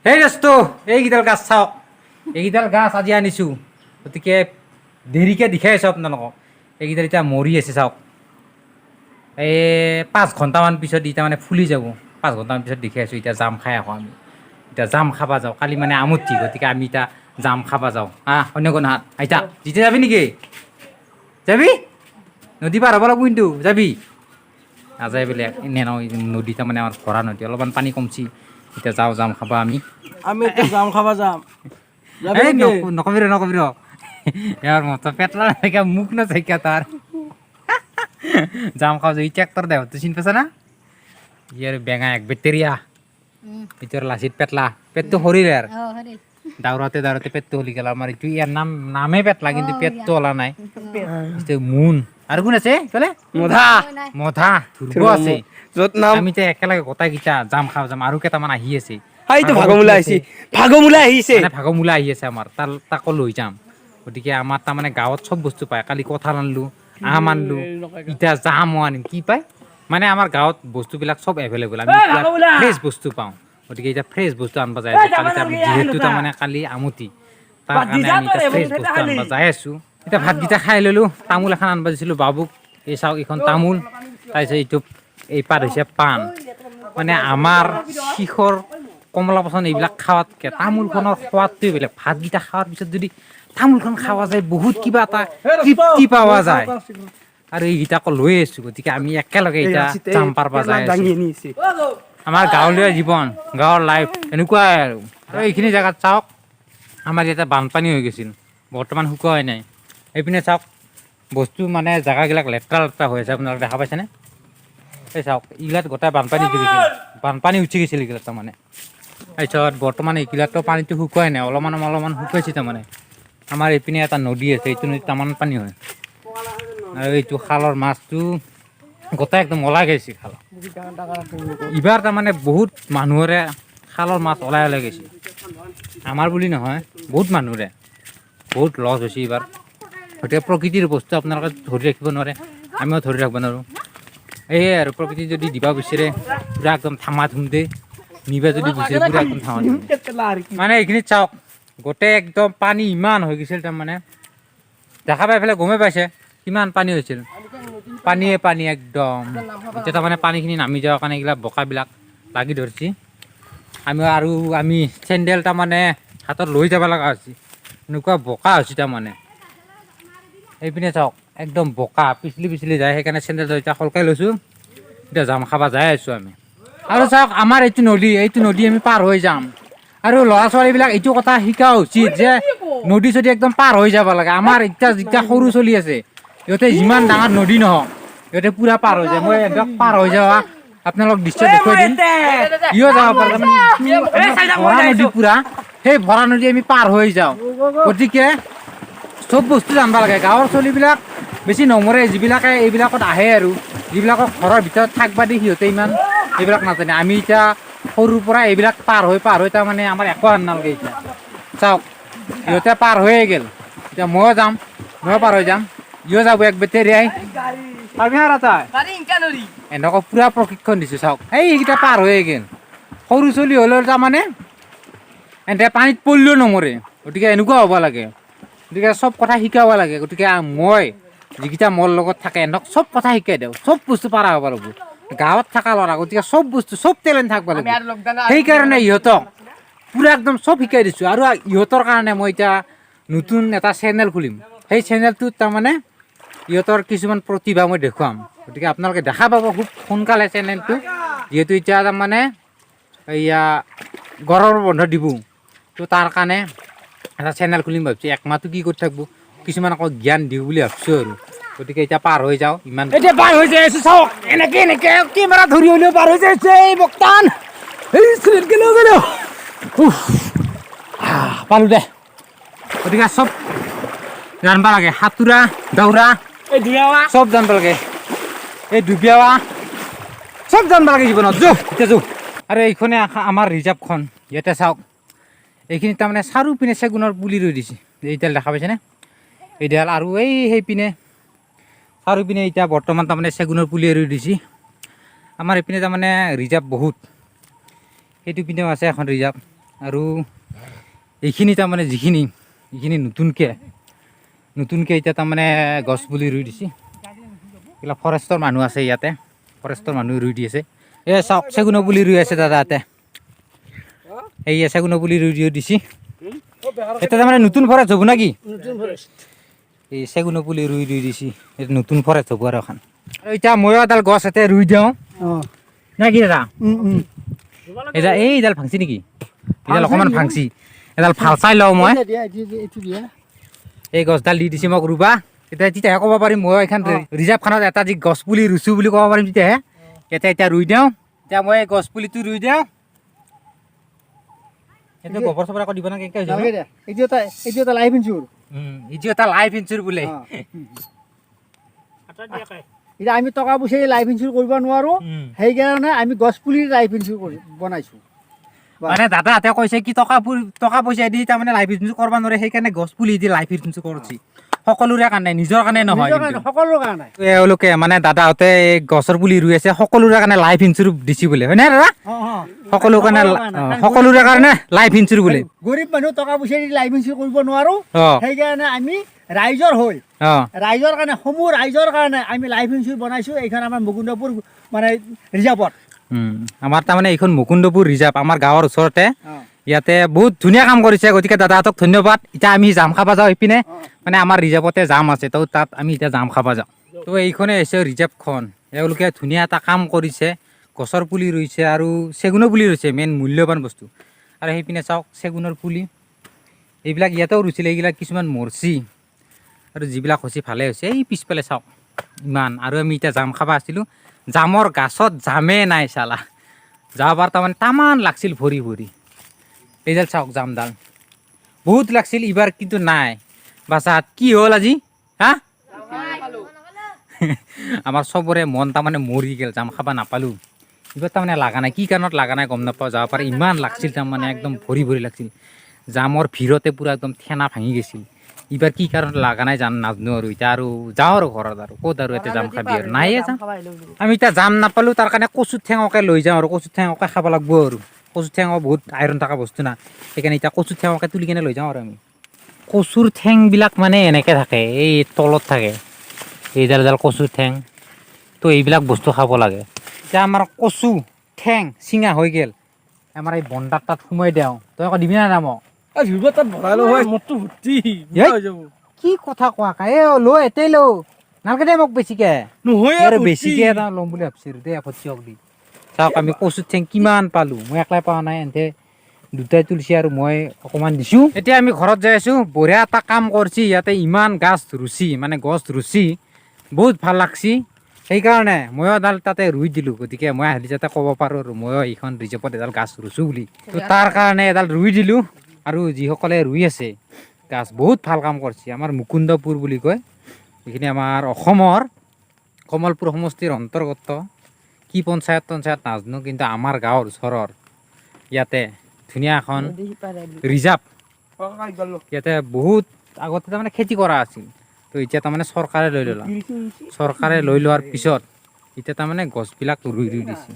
সেই দোস্ত, এইকেইডাল গাছ চাওক, এইকেইডাল গাছ আজি আনিছোঁ, গতিকে দেৰিকৈ দেখাই আছোঁ আপোনালোকক। এইকেইডাল এতিয়া মৰি আছে চাওক। এই 5 ঘণ্টামান পিছত এতিয়া মানে ফুলি যাব। 5 ঘণ্টামান পিছত দেখাই আছোঁ। এতিয়া জাম খাই আহোঁ আমি। এতিয়া জাম খাবা যাওঁ। কালি মানে আমতি, গতিকে আমি এতিয়া জাম খাবা যাওঁ। আহ, অন্য কোনো হাত আইতা যেতিয়া যাবি নেকি? যাবি? নদী পাৰ হ'ব লাগিব কিন্তু। যাবি? নাযায় বোলে। এনে নহয়, নদী তাৰমানে আমাৰ ভৰা নদী, অলপমান পানী কমছি। এতিয়া যাওঁ জাম খাবা আমি। আমি এতিয়া জাম খাবা যাম। যাবি এই নেকি? নকবি ৰ, নকবি ৰ। ইয়াৰ মত পেটলা নাথাকা, মুখ নাথাকা তাৰ। জাম খাওঁ যে। ট্ৰেক্টৰ ড্ৰাইভাৰটো চিনি পাইছা না? ইয়াৰ বেঙা এক বেটেৰীয়া। এতিয়া লাচিত পেটলা, পেটটো সৰিলে আৰু দাউৰাতে দাউৰাতে পেটটো হলি গ'ল। আমাৰ এইটো ইয়াৰ নাম নামে পেটলা, কিন্তু পেটটো ওলা নাই। এতিয়া মুন আৰু কোন আছে ইফালে? মধা। মধা, ধ্ৰুৱ আছে। য'ত নাম। আমি এতিয়া একেলগে গোটাইকেইটা জাম খাব যাম। আৰু কেইটামান আহি আছে। সেইটো ভাগমূলা আহিছে, ভাগমূলা আহিছে। মানে ভাগমূলা আহি আছে আমাৰ, তাৰ তাকো লৈ যাম। গতিকে আমাৰ তাৰমানে গাঁৱত চব বস্তু পায়। কালি কঁঠাল আনিলো, আম আনিলো, এতিয়া জামো আনিম। কি পায় মানে আমাৰ গাঁৱত বস্তুবিলাক চব এভেইলেবল। আমি ফ্ৰেছ বস্তু পাওঁ। গতিকে এতিয়া ফ্ৰেছ বস্তু আনিব যায় আছোঁ। কালি যিহেতু তাৰমানে কালি আমতি, তাৰ কাৰণে আমি এতিয়া ফ্ৰেছ বস্তু আনিব যাই আছোঁ। এতিয়া ভাতকেইটা খাই ল'লোঁ। তামোল এখন আনিব দিছিলোঁ বাবুক। এই চাওক, এইখন তামোল। তাৰপিছত এইটো এই পাত হৈছে পাণ। মানে আমাৰ শিখৰ, কমলা পচন এইবিলাক খোৱাতকৈ তামোলখনৰ সোৱাদটোৱে বেলেগ। ভাতকেইটা খোৱাৰ পিছত যদি তামোলখন খোৱা যায়, বহুত কিবা এটা তৃপ্তি পোৱা যায়। আৰু এইকেইটা আকৌ লৈ আহিছোঁ। গতিকে আমি একেলগে এতিয়া জাম পাৰবা যাই আছোঁ। দাঙি আনিছে। আমাৰ গাঁৱলীয়া জীৱন, গাঁৱৰ লাইফ এনেকুৱাই আৰু। আৰু এইখিনি জেগাত চাওক, আমাৰ ইয়াতে বানপানী হৈ গৈছিল, বৰ্তমান শুকুৱাই নাই। এইপিনে চাওক, বস্তু মানে জেগাবিলাক লেতেৰা লেতেৰা হৈ আছে। আপোনালোকে দেখা পাইছেনে? এই চাওক, এইগিলাত গোটেই বানপানী উঠি গৈছিল, বানপানী উঠি গৈছিল এইগিলাত তাৰমানে। তাৰপিছত বৰ্তমান এইগিলাতো পানীটো শুকুৱাই নাই, অলপমান অলপমান শুকাইছে তাৰমানে। আমাৰ এইপিনে এটা নদী আছে, এইটো নদীত তামান পানী হয়। আৰু এইটো খালৰ মাছটো গোটেই একদম ওলাই গৈছে খাল। এইবাৰ তাৰমানে বহুত মানুহৰে খালৰ মাছ ওলাই ওলাই গৈছে। আমাৰ বুলি নহয়, বহুত মানুহৰে বহুত লছ হৈছে এইবাৰ। গতিকে প্ৰকৃতিৰ বস্তু আপোনালোকে ধৰি ৰাখিব নোৱাৰে, আমিও ধৰি ৰাখিব নোৱাৰোঁ। সেয়াই আৰু, প্ৰকৃতি যদি দিবা বিচাৰে পূৰা একদম থামা ধুম দে, নিবা যদি বিচাৰে পূৰা একদম থামা ধুম দে। মানে এইখিনিত চাওক, গোটেই একদম পানী ইমান হৈ গৈছিল তাৰমানে। দেখা পাই পেলাই গমেই পাইছে কিমান পানী হৈছিল। পানীয়ে পানী একদম। এতিয়া তাৰমানে পানীখিনি নামি যোৱাৰ কাৰণে এইগিলা বোকাবিলাক লাগি ধৰিছে। আমি আৰু আমি চেণ্ডেল তাৰমানে হাতত লৈ যাব লগা হৈছে, এনেকুৱা বোকা হৈছে তাৰমানে। এইপিনে চাওক, একদম বোকা, পিছলি পিছলি যায়। সেইকাৰণে চেণ্ডেলটো এতিয়া সলকাই লৈছোঁ। এতিয়া জাম খাব যাই আছোঁ আমি। আৰু চাওক, আমাৰ এইটো নদী, এইটো নদী আমি পাৰ হৈ যাম। আৰু ল'ৰা ছোৱালীবিলাক এইটো কথা শিকা উচিত যে নদী চদী একদম পাৰ হৈ যাব লাগে। আমাৰ এতিয়া যেতিয়া সৰু চলি আছে, সিহঁতে যিমান ডাঙৰ নদী নহওক, সিহঁতে পূৰা পাৰ হৈ যায়। মই একদম পাৰ হৈ যোৱা আপোনালোক দৃশ্য দেখুৱাই দিম। ইও যাব পাৰে। তাৰমানে ভৰা নদী পূৰা, সেই ভৰা নদী আমি পাৰ হৈ যাওঁ। গতিকে চব বস্তু জানিব লাগে। গাঁৱৰ চলিবিলাক বেছি নমৰে, যিবিলাকে এইবিলাকত আহে আৰু যিবিলাকক ঘৰৰ ভিতৰত থাকিব দি সিহঁতে ইমান এইবিলাক নাজানে। আমি এতিয়া সৰুৰ পৰা এইবিলাক পাৰ হৈ পাৰ হৈ তাৰমানে আমাৰ একো আন নালাগে। এতিয়া চাওক, সিহঁতে পাৰ হৈয়ে গ'ল। এতিয়া ময়ো যাম, ময়ো পাৰ হৈ যাম। ইও যাব এক বেটেৰীয়াই। পাৰবি না তাই? এনেকুৱা পূৰা প্ৰশিক্ষণ দিছোঁ। চাওক, এই এইকেইটা পাৰ হৈয়ে গ'ল। সৰু চলি হ'লেও তাৰমানে এন্তে পানীত পৰিলেও নমৰে। গতিকে এনেকুৱা হ'ব লাগে। গতিকে চব কথা শিকাব লাগে। গতিকে মই যিকেইটা মোৰ লগত থাকে, এহঁতক চব কথা শিকাই দিওঁ। চব বস্তু পাৰা হ'ব লাগিব। গাঁৱত থকা ল'ৰা, গতিকে চব বস্তু, চব টেলেণ্ট থাকিব লাগিব। সেইকাৰণে ইহঁতক পূৰা একদম চব শিকাই দিছোঁ। আৰু ইহঁতৰ কাৰণে মই এতিয়া নতুন এটা চেনেল খুলিম। সেই চেনেলটোত তাৰমানে ইহঁতৰ কিছুমান প্ৰতিভা মই দেখুৱাম। গতিকে আপোনালোকে দেখা পাব খুব সোনকালে চেনেলটো। যিহেতু এতিয়া তাৰমানে এয়া গৰমৰ বন্ধ দিব, তো তাৰ কাৰণে এটা চেনেল খুলিম ভাবছোঁ। এক মাহটো কি কৰি থাকিব, কিছুমান আকৌ জ্ঞান দিওঁ বুলি ভাবছোঁ আৰু। গতিকে এতিয়া পাৰ হৈ যাওঁ ইমান। এতিয়া পাৰ হৈ যাই আছোঁ। চাওক, এনেকে এনেকে কেমেৰা ধৰি হ'লেও পাৰ হৈ যাই আছে। এই বক্তান, এই চিলেট গেলো গেলো। উফ, পালো দে। গতিকে চব জানবা লাগে, সাঁতোৰা, দৌৰা চব জানবা লাগে। এই ডুবিয়াৱা চব জানবা লাগে জীৱনত। যো এতিয়া যো। আৰু এইখনে আমাৰ ৰিজাৰ্ভখন। ইয়াতে চাওক, এইখিনি তাৰমানে চাৰিওপিনে চেগুনৰ পুলি ৰুই দিছে। এইডাল দেখা পাইছেনে? এইডাল আৰু এই সেইপিনে চাৰিওপিনে এতিয়া বৰ্তমান তাৰমানে চেগুনৰ পুলি ৰুই দিছে। আমাৰ এইপিনে তাৰমানে ৰিজাৰ্ভ বহুত। সেইটো পিনেও আছে এখন ৰিজাৰ্ভ। আৰু এইখিনি তাৰমানে যিখিনি এইখিনি নতুনকৈ এতিয়া তাৰমানে গছ পুলি ৰুই দিছে। এইবিলাক ফৰেষ্টৰ মানুহ আছে ইয়াতে, ফৰেষ্টৰ মানুহ ৰুই দি আছে। এই চাওক, চেগুনৰ পুলি ৰুই আছে দাদাহঁতে। এই চেগুনৰ পুলি ৰুই দি দিছে। এতিয়া তাৰমানে নতুন ফৰেষ্ট হ'ব নেকি? নতুন ফৰেষ্ট। এই চেগুনৰ পুলি ৰুই ৰুই দিছে, এইটো নতুন ফৰেষ্ট হ'ব আৰু এখন। আৰু এতিয়া ময়ো এডাল গছ ইয়াতে ৰুই দিওঁ নে কি দাদা? এইডাল, এইডাল ভাংছি নেকি? এইডাল অকণমান ভাংছি, এডাল ভাল চাই লওঁ মই। দিয়া, এইটো দিয়া। এই গছডাল দি দিছে মোক ৰুবা। এতিয়া তেতিয়াহে ক'ব পাৰিম মই এইখন ৰিজাৰ্ভখনত এটা যি গছ পুলি ৰুইছোঁ বুলি ক'ব পাৰিম তেতিয়াহে। এতিয়া এতিয়া ৰুই দিওঁ। এতিয়া মই এই গছ পুলিটো ৰুই দিওঁ। এইটো গোবৰ চোবৰ আকৌ দিব না, কেনেকৈ হৈছে? নালাগে দিয়া। এইটো এটা লাইফ ইঞ্চুৰ। এইটো এটা লাইফ ইঞ্চুৰ বোলে। এতিয়া আমি টকা পইচা লাইফ ইঞ্চুৰ কৰিব নোৱাৰোঁ, সেইকাৰণে আমি গছ পুলি লাইফ ইঞ্চুৰ কৰি বনাইছোঁ। মানে দাদাহঁতে কৈছে কি টকা পইচা দি তাৰমানে লাইফ ইঞ্চুৰেঞ্চ কৰিব নোৱাৰে, সেইকাৰণে গছ পুলি দি লাইফ ইঞ্চুৰেঞ্চ কৰিছে সকলোৰে কাৰণে, নিজৰ কাৰণে নহয়। নিজৰ কাৰণে, কিন্তু। সকলোৰে কাৰণে। এওঁলোকে মানে দাদাহঁতে এই গছৰ পুলি ৰুই আছে, সকলোৰে কাৰণে লাইফ ইঞ্চুৰেঞ্চ দিছে বোলে, হয়নে দাদা? অঁ। সকলো কাৰণে। সকলোৰে কাৰণে। সকলোৰে কাৰণে লাইফ ইঞ্চুৰেঞ্চ বোলে। গৰীব মানুহ টকা পইচা দি লাইফ ইঞ্চুৰ কৰিব নোৱাৰোঁ, সেইকাৰণে আমি ৰাইজৰ হৈ, ৰাইজৰ কাৰণে, সমূহ ৰাইজৰ কাৰণে আমি লাইফ ইঞ্চুৰ বনাইছোঁ। এইখন আমাৰ মুকুন্দপুৰ মানে ৰিজাৰ্ভত। আমাৰ তাৰমানে এইখন মুকুন্দপুৰ ৰিজাৰ্ভ, আমাৰ গাঁৱৰ ওচৰতে। ইয়াতে বহুত ধুনীয়া কাম কৰিছে, গতিকে দাদাহঁতক ধন্যবাদ। এতিয়া আমি জাম খাব যাওঁ ইপিনে, মানে আমাৰ ৰিজাৰ্ভতে জাম আছে, তো তাত আমি এতিয়া জাম খাব যাওঁ। তো এইখনে হৈছে ৰিজাৰ্ভখন। এওঁলোকে ধুনীয়া এটা কাম কৰিছে, গছৰ পুলি ৰুইছে আৰু চেগুনৰ পুলি ৰুইছে, মেইন মূল্যৱান বস্তু। আৰু সেইপিনে চাওক চেগুনৰ পুলি, এইবিলাক ইয়াতেও ৰুইছিলে, এইবিলাক কিছুমান মৰছি আৰু যিবিলাক হৈছে ভালে হৈছে। এই পিছফালে চাওক ইমান। আৰু আমি এতিয়া জাম খাব আছিলোঁ, জামৰ গাছত জামেই নাই চালা। যোৱাবাৰ তাৰমানে তামান লাগছিল ভৰি ভৰি। এইডাল চাওক, জামডাল বহুত লাগছিল, এইবাৰ কিন্তু নাই। বাচাত কি হ'ল আজি? হা, আমাৰ চবৰে মন তাৰমানে মৰি গ'ল, জাম খাব নাপালোঁ। এইবাৰ তাৰমানে লগা নাই, কি কাৰণত লগা নাই গম নাপাওঁ। যাব পাৰে ইমান লাগছিল, তাৰমানে একদম ভৰি ভৰি লাগছিল, জামৰ ভিৰতে পূৰা একদম ঠেনা ভাঙি গৈছিল। এইবাৰ কি কাৰণত লগা নাই জান নাজানো আৰু। এতিয়া আৰু যাওঁ আৰু ঘৰত, আৰু ক'ত আৰু ইয়াতে জাম খাবি আৰু নায়ে যাম। আমি এতিয়া জাম নাপালোঁ, তাৰ কাৰণে কচু ঠেঙকে লৈ যাওঁ আৰু কচু ঠেঙকে খাব লাগব। আৰু কচু ঠেঙো বহুত আইৰণ থকা বস্তু না, সেইকাৰণে এতিয়া কচু ঠেঙকে তুলি কিনে লৈ যাওঁ। আৰু আমি কচুৰ ঠেংবিলাক মানে এনেকৈ থাকে, এই তলত থাকে এইডাল এডাল কচুৰ ঠেং। তো এইবিলাক বস্তু খাব লাগে। এতিয়া আমাৰ কচু ঠেং চিঙা হৈ গ'ল, আমাৰ এই বন্দাৰ তাত সোমাই দিওঁ। তই আকৌ দিবি না মোক? তাত ভৰাই লওঁ হয়, মোৰতো ভৰ্তি এই! হৈ যাব। কি কথা কোৱা কা? এ ল, এতেই ল, নালগে দে মোক বেছিকে। নহয়। আৰু বেছিকে এটা ল'ম বুলি ভাবছিলো দেই ভৰ্তিয়ক দি। চাওক, আমি কচুৰ ঠেং কিমান পালো। মই একলাই পোৱা নাই, এনতে দুটাই তুলছি আৰু মই অকণমান দিছোঁ। এতিয়া আমি ঘৰত যাই আছোঁ। বঢ়িয়া এটা কাম কৰিছি ইয়াতে, ইমান গাছ ৰুচি, মানে গছ ৰুচি বহুত ভাল লাগছি, সেইকাৰণে ময়ো এডাল তাতে ৰুই দিলোঁ। গতিকে মই আহিলে যাতে ক'ব পাৰোঁ আৰু ময়ো এইখন ৰিজাৰ্ভত এডাল গাছ ৰুইছোঁ বুলি, তো তাৰ কাৰণে এডাল ৰুই দিলোঁ। আৰু যিসকলে ৰুই আছে গাছ, বহুত ভাল কাম কৰিছে। আমাৰ মুকুন্দপুৰ বুলি কয় এইখিনি, আমাৰ অসমৰ কমলপুৰ সমষ্টিৰ অন্তৰ্গত, কি পঞ্চায়ত পঞ্চায়ত নাজানো, কিন্তু আমাৰ গাঁৱৰ ওচৰৰ ইয়াতে ধুনীয়া এখন ৰিজাৰ্ভ। ইয়াতে বহুত আগতে তাৰমানে খেতি কৰা আছিল, তো এতিয়া তাৰমানে চৰকাৰে লৈ ল'লা। চৰকাৰে লৈ লোৱাৰ পিছত এতিয়া তাৰমানে গছবিলাক ৰুই ৰুই দিছে,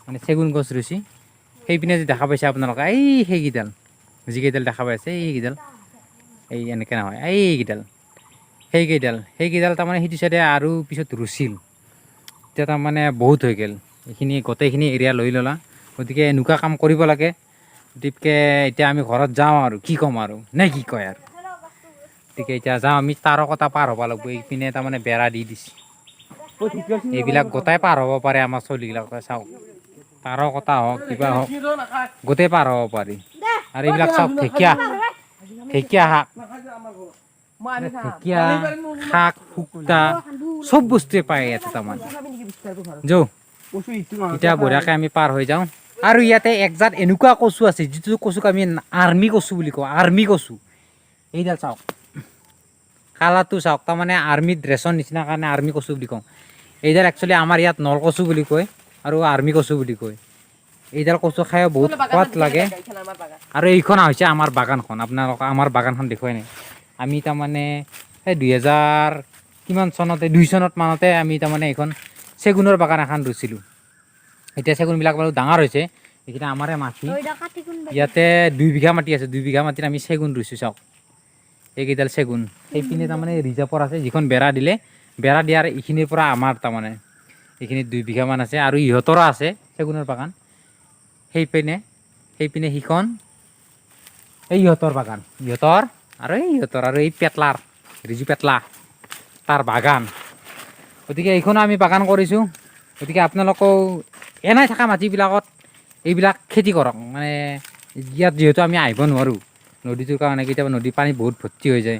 মানে চেগুন গছ ৰুইছে। সেইপিনে যে দেখা পাইছে আপোনালোকে, এই সেইকেইডাল, যিকেইডাল দেখা পাইছে, এইকেইডাল, এই এনেকৈ নহয়, এইকেইডাল, সেইকেইডাল তাৰমানে সেইটো চাইডে আৰু পিছত ৰুছিল। এতিয়া তাৰমানে বহুত হৈ গ'ল, এইখিনি গোটেইখিনি এৰিয়া লৈ ল'লা। গতিকে এনেকুৱা কাম কৰিব লাগে। গতিকে এতিয়া আমি ঘৰত যাওঁ আৰু কি ক'ম আৰু নে কি কয় আৰু। গতিকে এতিয়া যাওঁ আমি, তাৰকতা পাৰ হ'ব লাগিব। এইপিনে তাৰমানে বেৰা দি দিছে, এইবিলাক গোটাই পাৰ হ'ব পাৰে আমাৰ চলিবিলাকে। চাওক, তাৰকতা হওক কিবা হওক, গোটেই পাৰ হ'ব পাৰি। আৰু এইবিলাক চাওক, ঢেকীয়া, ঢেকীয়া শাক, ঢেকীয়া শাক, শুক্তা, চব বস্তুৱে পায় ইয়াতে তাৰমানে। যৌ, এতিয়া বঢ়িয়াকৈ আমি পাৰ হৈ যাওঁ। আৰু ইয়াতে একজাত এনেকুৱা কচু আছে, যিটো কচুক আমি আৰ্মি কচু বুলি কওঁ। আৰ্মি কচু এইডাল চাওক, কালাৰটো চাওক, তাৰমানে আৰ্মি ড্ৰেছৰ নিচিনা কাৰণে আৰ্মি কচু বুলি কওঁ। এইডাল একচুৱেলি আমাৰ ইয়াত নল কচু বুলি কয় আৰু আৰ্মি কচু বুলি কয়। এইডাল কচু খাই বহুত সোৱাদ লাগে। আৰু এইখন হৈছে আমাৰ বাগানখন। আপোনালোকক আমাৰ বাগানখন দেখুৱাই নাই। আমি তাৰমানে এই 2000 কিমান চনতে, 2 চনত মানতে আমি তাৰমানে এইখন চেগুনৰ বাগান এখন ৰুইছিলোঁ। এতিয়া চেগুনবিলাক বাৰু ডাঙৰ হৈছে। এইখিনি আমাৰে মাটি। ইয়াতে 2 বিঘা মাটি আছে। 2 বিঘা মাটিত আমি চেগুন ৰুইছোঁ। চাওক, এইকেইডাল চেগুন। সেইপিনে তাৰমানে ৰিজাৰ্ভৰ আছে, যিখন বেৰা দিলে। বেৰা দিয়াৰ এইখিনিৰ পৰা আমাৰ তাৰমানে এইখিনিত 2 বিঘামান আছে আৰু ইহঁতৰো আছে চেগুনৰ বাগান সেইপিনে। সেইপিনে সিখন এই ইহঁতৰ বাগান, ইহঁতৰ আৰু এই ইহঁতৰ আৰু এই পেটলাৰ, ৰিজু পেটলা, তাৰ বাগান। গতিকে এইখনো আমি বাগান কৰিছোঁ। গতিকে আপোনালোকেও এনাই থকা মাটিবিলাকত এইবিলাক খেতি কৰক। মানে ইয়াত যিহেতু আমি আহিব নোৱাৰোঁ নদীটোৰ কাৰণে, কেতিয়াবা নদীৰ পানী বহুত ভৰ্তি হৈ যায়,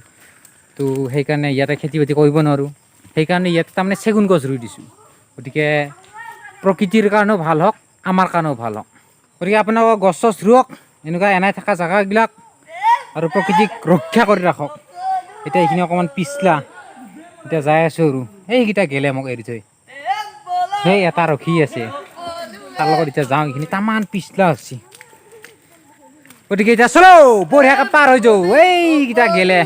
তো সেইকাৰণে ইয়াতে খেতি বাতি কৰিব নোৱাৰোঁ। সেইকাৰণে ইয়াত তাৰমানে চেগুন গছ ৰুই দিছোঁ। গতিকে প্ৰকৃতিৰ কাৰণেও ভাল হওক, আমাৰ কাৰণেও ভাল হওক। গতিকে আপোনালোকৰ গছ চছ ৰুৱক এনেকুৱা এনাই থকা জেগাবিলাক আৰু প্ৰকৃতিক ৰক্ষা কৰি ৰাখক। এতিয়া এইখিনি অকণমান পিছলা। এতিয়া যাই আছোঁ আৰু সেইকেইটা গেলে মোক এৰি থৈ, সেই এটা ৰখি আছে, তাৰ লগত এতিয়া যাওঁ। এইখিনি তামান পিছলা হৈছে। গতিকে এতিয়া চলো, বঢ়িয়াকৈ পাৰ হৈ যাওঁ। এইকেইটা গেলে,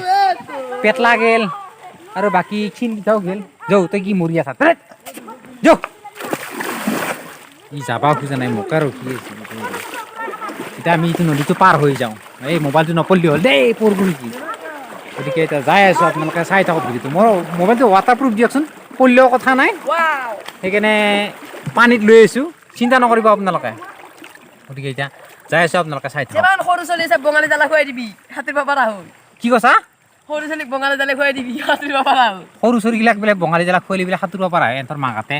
পেটলা গেল আৰু বাকী ক্ষীণকেইটাও গেল। যাওঁ, তই কি মৰি আছা? যাওঁ। ই যাবা খোজা নাই, মোকে ৰখি আছে। এতিয়া আমি এইটো নদীটো পাৰ হৈ যাওঁ। এই মোবাইলটো নপৰিলে হ'ল দেই, পৰব নেকি? গতিকে এতিয়া যাই আছোঁ, আপোনালোকে চাই থাকক ভিডিঅ'টো। মোৰ মোবাইলটো ৱাটাৰ প্ৰুফ দিয়কচোন, পৰিলেও কথা নাই। সেইকাৰণে পানীত লৈ আহিছোঁ, চিন্তা নকৰিব আপোনালোকে। গতিকে এতিয়া যাই আছোঁ, আপোনালোকে চাই থাকক। যিমান সৰু চলি আছে, বঙালী জালা খুৱাই দিবি, সাঁতুৰিব পাৰা হ'ল। কি কৈছা? সৰু চলিক বঙালী জালে খুৱাই দিবি, সাঁতুৰিব পাৰা হ'ল। সৰু চৰিবিলাক বোলে বঙালী জ্বালা খুৱালি বোলে সাঁতুৰিব পাৰা। এহঁতৰ মাকহঁতে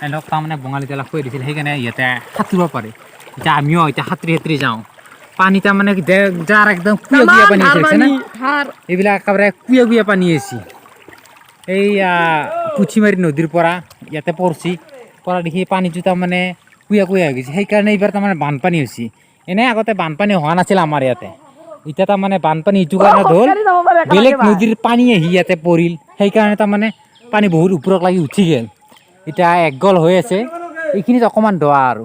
এহঁতক তাৰমানে বঙালী জ্বালা খুৱাই দিছিল, সেইকাৰণে ইহঁতে সাঁতুৰিব পাৰে। এতিয়া আমিও এতিয়া সাঁতুৰি সাঁতুৰি যাওঁ। পানী তাৰমানে যাৰ একদম কুয়া কুয়া পানী আছে, দেখিছে নে? এইবিলাক একেবাৰে কুয়া কুয়া পানী আছে। এই পুঠিমাৰী নদীৰ পৰা ইয়াতে পৰছি, পৰা দেখি পানীটো তাৰমানে কুয়া কুয়া হৈ গৈছে। সেইকাৰণে এইবাৰ তাৰমানে বানপানী হৈছে। এনেই আগতে বানপানী হোৱা নাছিল আমাৰ ইয়াতে। এতিয়া তাৰমানে বানপানী এইটো কাৰণত হ'ল, বেলেগ নদীৰ পানী আহি ইয়াতে পৰিল, সেইকাৰণে তাৰমানে পানী বহুত ওপৰত লাগি উঠি গ'ল। এতিয়া একগল হৈ আছে। এইখিনিত অকণমান দোৱা আৰু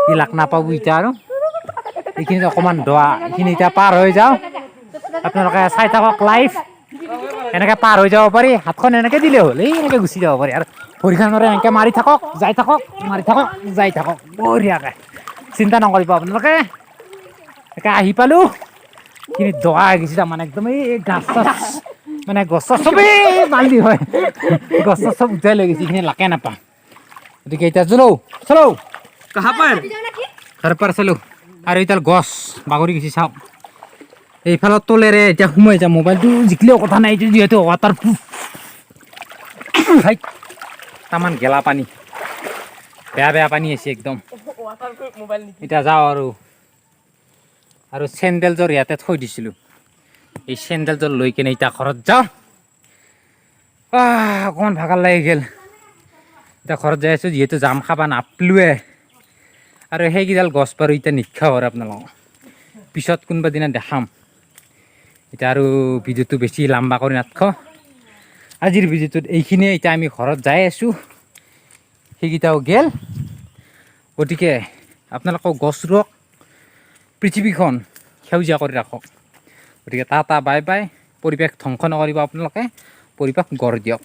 এইবিলাক নাপাব। এতিয়া আৰু এইখিনিত অকণমান দোৱা, এইখিনি এতিয়া পাৰ হৈ যাওঁ। আপোনালোকে চাই থাকক লাইভ। এনেকৈ পাৰ হৈ যাব পাৰি। হাতখন এনেকৈ দিলে হ'ল, এই এনেকৈ গুচি যাব পাৰি। আৰু ভৰিখনেৰে এনেকৈ মাৰি থাকক, যাই থাকক, মাৰি থাকক, যাই থাকক বঢ়িয়াকৈ। চিন্তা নকৰিব আপোনালোকে। একে আহি পালোঁ। এইখিনি দোৱা হৈ গৈছে তাৰমানে একদম। এই গাছ চাছ, মানে গছ চছ চবেই মালি হয়, গছ চছ চব উঠাই লৈ গৈছে। এইখিনি লাকে নাপা। গতিকে এতিয়া চলো চলো। कहाँ पर? ঘৰ পাৰ চলো। আৰু এতিয়া গছ বাগৰি গৈছে, চাওক। এইফালৰ তলেৰে এতিয়া সোমাই যাম। মোবাইলটো জিকিলেও কথা নাই, এইটো যিহেতু ৱাটাৰ প্ৰুফ। তামান গেলা পানী, বেয়া বেয়া পানী আছে একদম। মোবাইল নেকি? এতিয়া যাওঁ আৰু। আৰু চেণ্ডেলযোৰ ইয়াতে থৈ দিছিলোঁ। এই চেণ্ডেলযোৰ লৈ কেনে এতিয়া ঘৰত যাওঁ। অকণমান ভাগৰ লাগি গ'ল। এতিয়া ঘৰত যাই আছোঁ, যিহেতু জাম খাব নাপলোৱে। আৰু সেইকেইডাল গছ বাৰু এতিয়া নিক্ষাও আৰু আপোনালোকক পিছত কোনোবা দিনা দেখাম। এতিয়া আৰু ভিডিঅ'টো বেছি লাম্বা কৰি নাথাকোঁ। আজিৰ ভিডিঅ'টোত এইখিনিয়ে। এতিয়া আমি ঘৰত যাই আছোঁ, সেইকেইটাও গেল। গতিকে আপোনালোকেও গছ ৰুৱক, পৃথিৱীখন সেউজীয়া কৰি ৰাখক। গতিকে টাটা, বাই বাই। পৰিৱেশ ধ্বংস নকৰিব আপোনালোকে, পৰিৱেশ গঢ় দিয়ক।